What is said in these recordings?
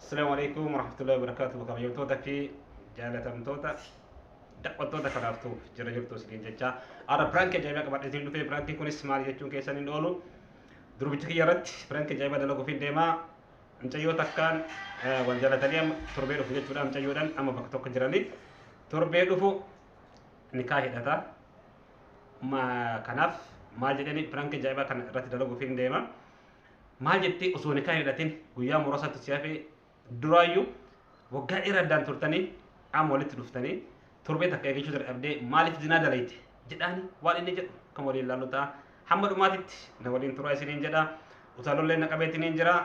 Assalamu alaikum warahmatullahi wabarakatuh. Kabajamtoota fi jaalatamtoota daawwattoota kanaaftuu jira jirtu isiniin jecha. Har'a piraankii ajaa'ibaa qabadhee isin dhufee piraankiin kunis maal jechuun keessan hin oolu. Durbicha kiyya irratti piraankii ajaa'ibaa dalaguuf hin deemaa. Mucayyoo takkaan wal jaalatanii amma torbee dhufu jechuudha. Mucayyoodhaan amma bakka tokko jiranii torbee dhufu nikaa hidhata. Kanaaf maal jedhanii piraankii ajaa'ibaa kana irratti dalaguuf hin deema. Maal jettee osoo nikaa hin hidhatin guyyaa muraasatti si hafee duraayyuu waggaa dheeraa addaan turtanii amma walitti dhuftanii torbee takka eeggachuu dadhabdee maaliif zinaa dalayte jedhaani waan inni jedhu kan waliin laallu ta'a. Hamma dhumaatitti na waliin turaa isiniin jedha. Utaalollee na qabeetiniin jira.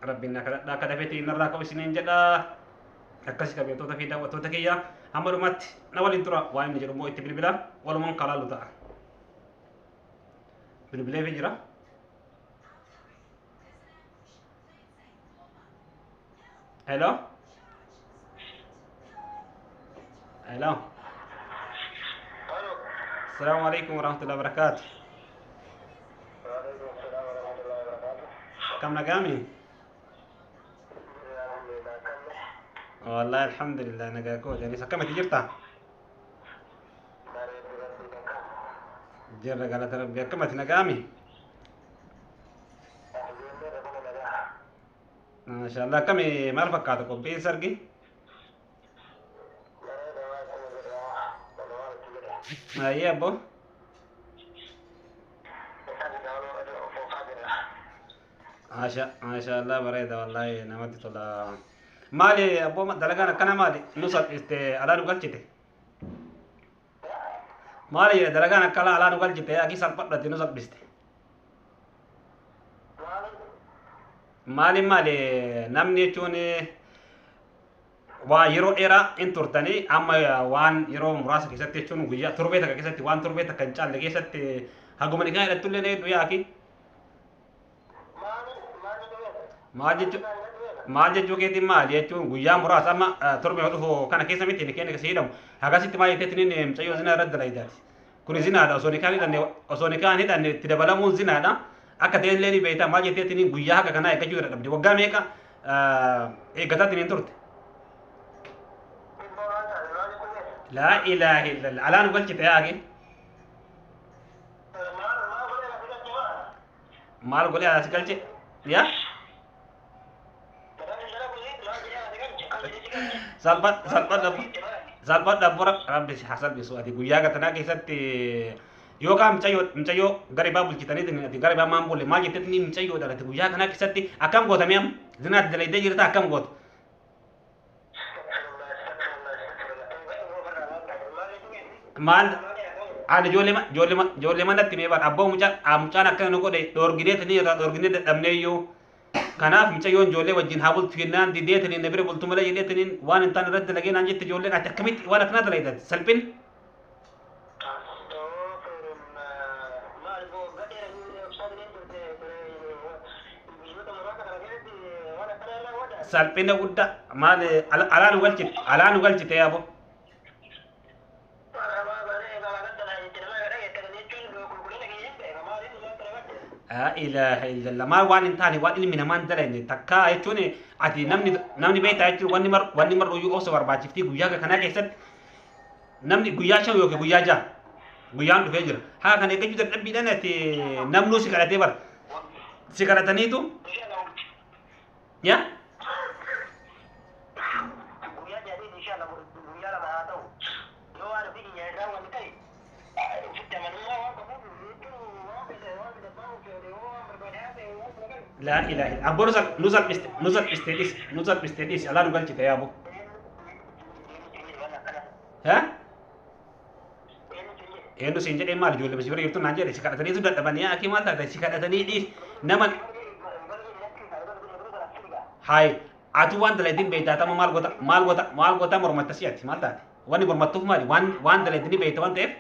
Rabbiin na kadhadhaa akka dafeetiin narraa qabu isiniin jedha. Akkasi kabajamtoota fi daawwattoota kiyya hamma dhumaatti na waliin tura waan inni jedhu immoo itti bilbila walumaan kan laallu ta'a. Bilbileefii jira. Hello? Hello? Alo. Assalamu alaikum warahmatullahi wabarakatuh. Waalaikum salaam warahmatullahi wabarakatuh. Kam nagami? Alhamdulillah kamne. Wallahi alhamdulillah nagaa koo janis akkamati jirta? Bareedu rabbi kam. Jirra galata rabbi akkamati nagami? Ijoollee rabbi nagaa. Maashaallah akkami maal fakkaata qophiin sargi? Bareeda waan kana jedhaa. Waan itti jedha. Ayyee abbo. Isaan daawwoo aduu ofoofaa jira. Maashaallah bareeda wallahi namatti tola. Maali abbo dalagaan akkana maali? Nu salphiste alaa nu galchite. Maali jedhe dalagaan akkana alaa nu galchite akii salphadhate nu salphiste. Maali? Maali maali namni jechuun waa yeroo dheeraa hin turtanii amma waan yeroo muraasa keessatti jechuun guyyaa torbee takka keessatti waan torbee takka hin caalle keessatti haguma nikaa hidhattullee na hedduu yaaki. Maali? Maali dhume? Maal jechuu maal jechuu keetiin maali jechuun guyyaa muraasa amma torbee dhufu kana keessa miti ni keenya keessa hidhamu hagasitti maal jetteetiin inni mucayyoo zinaa irratti dalaydaati. Kuni zinaadha osoo nikaan hidhanne osoo nikaan hidhanne itti dabalamuun zinaadha. Akka ta'e illee ni beektaa maal jetteetiin guyyaa haga kanaa eeggachuu irra dhabde waggaa meeqa eeggataatiin hin turte. Iddoo maal taate? Maali dhume? Laa ilaaha illallah alaa nu galchite yaaqi. Maal maal godhee lafa galche maal? Maal godhee as galche yaa Dalagaa dalagu maal jedhee ati galche? Kan jedhee si galche? salphadha salphadha bora rabbi si haa salphisu ati guyyaa gatanaa keessatti yookaan mucayyoo mucayyoo gara ibaa bulchitanii ati gara ibaa maan bulle maal jetteetiin mucayyoodhaan ati guyyaa kanaa keessatti akkam gootame amma zinaatti dalaydee jirta akkam goota. Maal ani ijoollee manatti mee bara abbaa mucaan mucaan akkana nu godhe dhoorgineetanii irraa dhoorginee dadhabnee iyyuu kanaaf mucayyoon ijoollee wajjin haa bultu jennaan dideetanii na bira bultu malee jedheetaniin waan hin taane irratti dalagee naan jette ijoolleen ati akkamitti waan akkanaa dalaytan salphin. Salphina guddaa maal alaa nu galchite alaa nu galchite yaabo. Laa ilaaha illallah maal waan hin taane waan ilmi namaa hin dalagne takkaa jechuun ati namni namni beektaa jechuun wanni mar wanni marruyyuu obsa barbaachiftii guyyaa kanaa keessatti namni guyyaa shan yookiin guyyaa ja'a guyyaan dhufee jira haa kana eeggachuu dadhabbiidhaan ati namnuu si kadhatee bara si kadhataniitu yaa Guyyaa jaadii inshallah guyyaa lama haa ta'u. Yoo waan ofii keenya irraa waan ta'e ofitti amanummaa waan qabuuf jechuun waan fedhe waan fedhe waan fedhe waan barbaade haa ta'e waan fedhe. Laa ilaaha illallah abboo nu salphiste nu salphiste dhiisi nu salphiste dhiisi alaa nu galchite yaabo. Haa? Eenyu siin jedhee maal ijoollee si bira jirtu naan jedhe si kadhataniitu dadhabanii akii maal taate si kadhatanii dhiis nama haay ati waan dalaytiin beektaa tama maal goota maal goota maal goota mormatta si ati maal taate wanni mormattuuf maali waan waan dalaytiin beekta waan ta'eef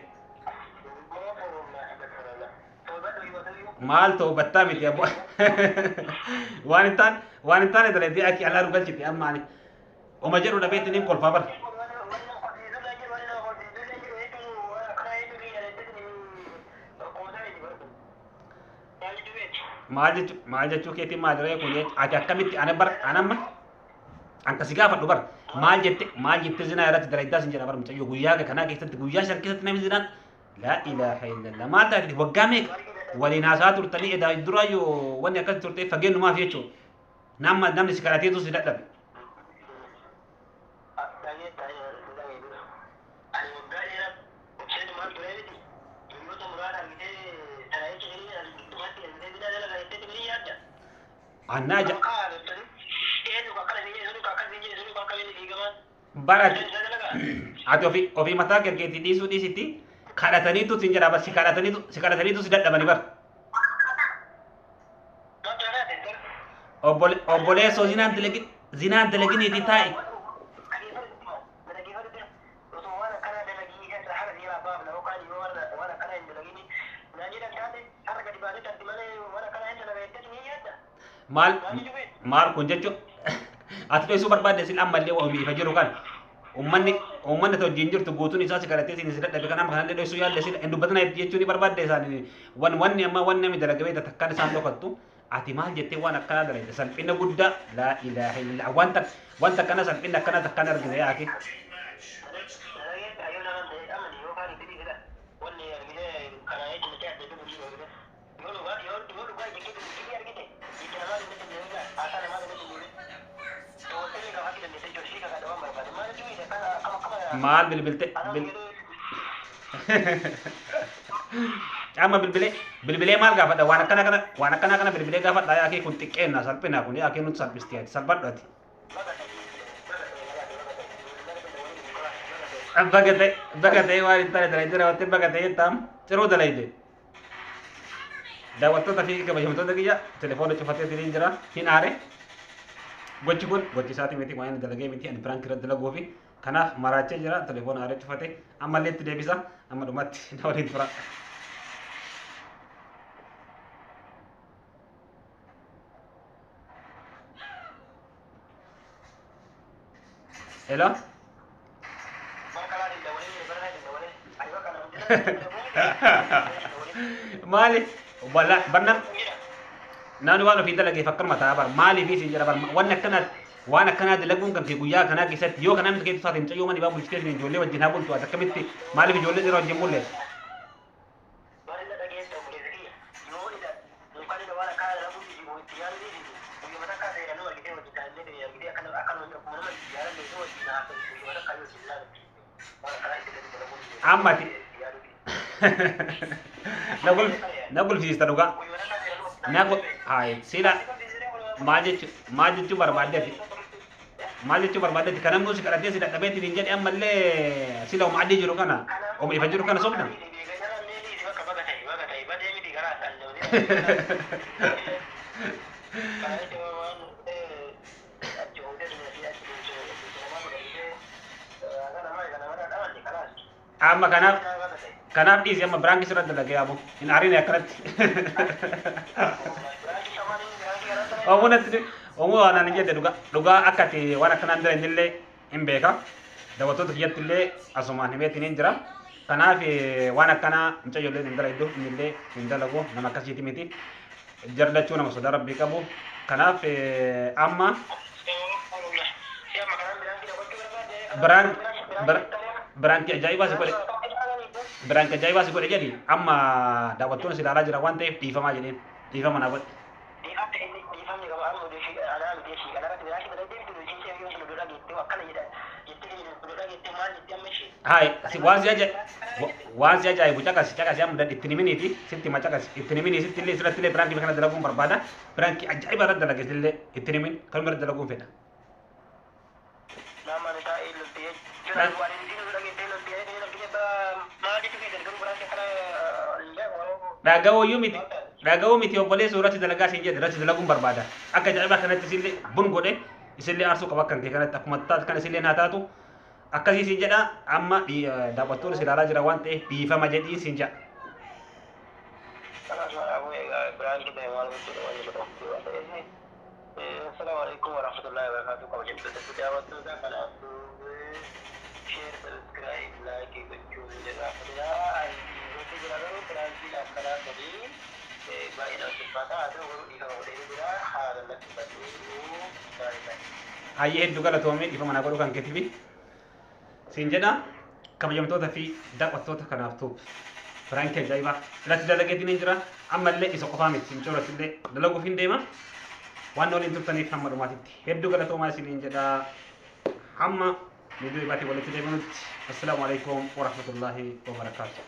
maal toobattaa miti abbo waan hin taane waan hin taane dalaytii akii alaa nu galchite amma ani oma jedhu dhabeetti niin kolfaa bara. Maal jechuu maal jechuu keetiin maal ree kun ati akkamitti ana bar ana amma Anka si gaafadhu bar maal jette zinaa irratti dalagdaa sin jedha bar mucayyoo guyyaa kanaa keessatti guyyaa 5 keessatti namni zinaan laa ilaaha illallah maal taate waggaa meeqa waliin haasaa turtanii edaa duraayyuu wanni akkas turte fageenyumaaf jechuudha. Namni si kadhateetu si dadhabe. Annaa bara ati ofii mataa keetii dhiisuu dhiisitti kadhataniitu sin jedha si kadhataniitu si dadhabani bar. Obboleessoo zinaan dalaginiiti taa'i. Maal kun jechuun ati dhoksuu barbaadde sin ammallee waa ifa jiru kan uummanni wajjin jirtu guutuun isaa si kadhatee sin si dadhabe kan amma kanallee dhoksuu yaalle sin hin dubbatina jechuu ni barbaadde isaan wanni amma wanni namni dalagame takkaan isaan dhokattu ati maal jettee waan akkanaa dalagde salphina guddaa laa ilaaha illallah wanta akkana salphina akkana takkaan argine yaake. Maal bilbilte amma bilbilee maal gaafadha waan akkana kana bilbilee gaafadha yaakee kun xiqqeenna salphina kun yaakee nuti salphisti ati salphadhu ati. Baga ta'e waan hin taane dalagde raawwattee baga ta'e taam ciruu dalagde. Daawwattoota fi kabajamtoota kiyya telefoona cufatee tiriin jira hin aare. Gochi kun gochi isaatii miti waan inni dalagee miti ani piraank irratti dalaguu fi kanaaf maraachee jira telefoona aaree cufate ammallee itti deebisa amma dhumatti na waliin tura. Hello? Maali? Barna naannoo waan ofii dalagee fakkaatu mataa bar maaliif isin jedha bar waan akkanaa dalaguun kan kee guyyaa kanaa keessatti yoo kanaa miti keessa saatiin mucayyoo mani baa bulchitee isin ijoollee wajjin haa bultu ati akkamitti maaliif ijoollee dhiira wajjin bulleessa? Amma ati na gulfisiista dhugaa. Sila maal jechuu barbaaddeeti? Maal jechuu barbaaddeeti? Kan namni si kadhatee si dadhabeetiin hin jedhe ammallee sila oma adii jiru kana oma ifa jiru kana sobna. Amma kanaaf dhiisi amma biraankii sirra dalagee yaabu hin aarine akkanatti. Oomuu waan ani jedhe dhugaa akka ati waan akkanaan dalagne illee hin beeka. Daawwattoota kiyyatti illee asumaan himeetiin hin jira. Kanaaf waan akkanaa mucayyolleen hin dalagdu innillee hin dalagu nama akkasiiti miti. Jallachuu nama sodaa rabbii qabu. Kanaaf amma biraankii ajaa'ibaa si godhe. Biraankii ajaa'ibaa si godhe jedhi amma daawwattoonni si ilaalaa jira waan ta'eef dhiifamaa jedheen dhiifama naa godhe. Hai, waan si ajaa'ibu caqasi amma itti himiniiti sitti hima caqasi itti himini sitti illee sirratti illee biraankii kana dalaguun barbaada biraankii ajaa'iba irratti dalage illee itti himin kanuma irratti dalaguun fedha. Dhaga'uu miti obboleessa irratti dalagaa siin jedhe irratti dalaguun barbaada akka ajaa'ibaa kanatti isillee bun godhe isillee aarsuu qaba akkan kee kanatti akkuma taatu kan isillee naa taatu akkasii siin jedha amma daawwattoonni si ilaalaa jira waan ta'eef dhiifama jedhii siin jedha. Assalamualaikum warahmatullahi wabarakatuh. Kabajamtoota daawwattoota kanaaf share, subscribe, like gochuun jiraafadha. Gochuu jira garuu piraankiin akkanaa sadii baay'ee namatti ulfaata. Haa ta'u garuu dhiifama godhee jira. Haala natti badduu baay'ee. Hayyee, hedduu galatoomii, dhiifama naa godhuu kan keetiifi. Siin jedha, kabajamtoota fi daawwattoota kanaaf tuuf prankii ajaa'ibaa irratti dalageetiin hin jira. Ammallee isa qofaa miti, mucaa irratti illee dalaguuf hin deema. Waan waliin turtaniif hamma dhumaatitti hedduu galatoomaa isiniin jedha. Hamma viidiyoo ibaatii walitti deebinutti, assalaamu alaikum warahmatullaahi wabarakaatuh.